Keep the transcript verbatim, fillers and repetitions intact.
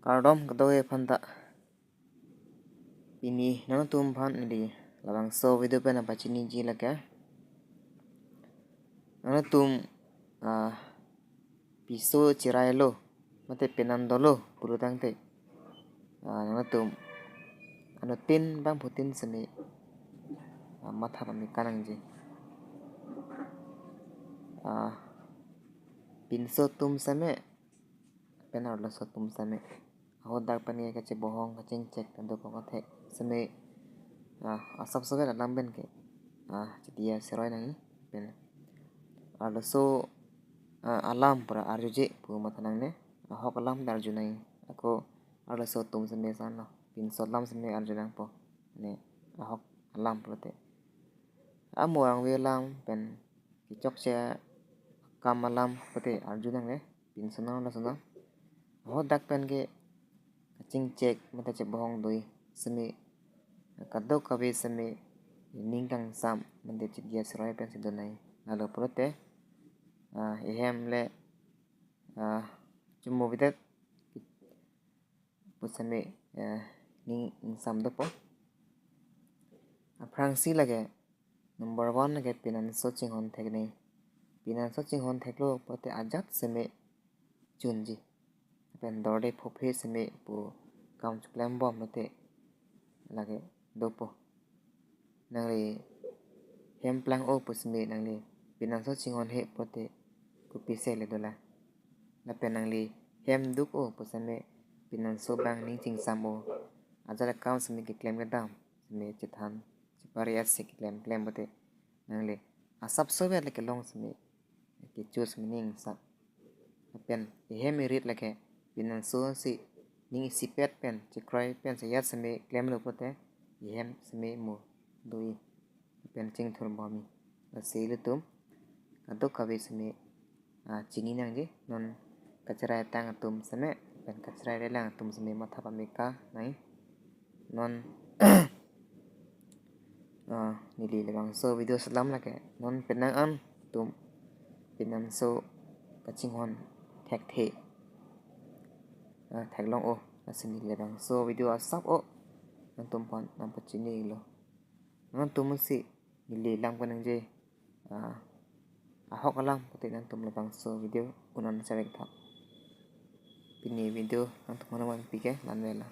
Kardom kadokave aphanta. Pini nangtum aphan neli labangso video pen nangpachiniji lake, nangtum ah, piso chirailo mate penan dolo pulo tangte, ah, nangtum anuttin bangphutin seme, ah, matha pame kanangji. Ah, pinso atum seme pen arloso atum seme, ahodak pen ke kachebohong kachingchek tando kong athek seme, ah, asapso vet alam pen ke, ah, chediya cheroi nangji. Pen arloso, ah, alam pura arjuje pu matha nangne, ahok alam ta arju nangji. Ako arloso atum seme sanlo, pinso alam seme arju nangpo, ne ahok alam pulote, amo angve alam pen kechokche akam alam pulote arju nangne, pinso nang arloso nang. Ahodak pen ke kachingchek mate chebohong do-i seme, kadokave seme ning kangsam mate chediya cheroi pensi do nangji. Lalo pulote, ah, ehem le, ah, chomovedet pu seme, eh, ning ingsam dopo. Aphrangsi lake number one lake pinanso chinghon thek nangji. Pinanso chinghon theklo pulote ajat seme chunji. Pen dorde phophe seme pu kam choklem bom lote lake dopo. Nangli hem plang-o pu seme nangli pinanso chinghon he pulote kopise le dolang. Lapen nangli hem duk-o pu seme pinanso abang ning chingsam-o. Ajat akam seme keklem kedam seme chethan chepari ase keklem klem pulote nangli asapso vet le kelong seme kecho seme ning ingsam. Lapen ehem erit lake pinanso si ning isipet pen chekroi pen seyat seme klemlo pulote ehem seme mo do-i. Lapen chingthur bomji. Lasi ilitum kadokave seme, ah, chini nangji. Non kacherai tang atum seme pen kacherai relang atum seme matha pame kanangji. Non, ah, neli labangso video selam lake non penang an atum pinanso kachinghon thekthe, ah, theklong-o. Lasi neli labangso video asap-o nangtum aphan nangpachinilo. Nangtum si neli alam kaningje, ah, ahok alam pulote nangtum labangso video un-an serek tha. Pini video nangtum aphan nangvanpi ke la-an avelo.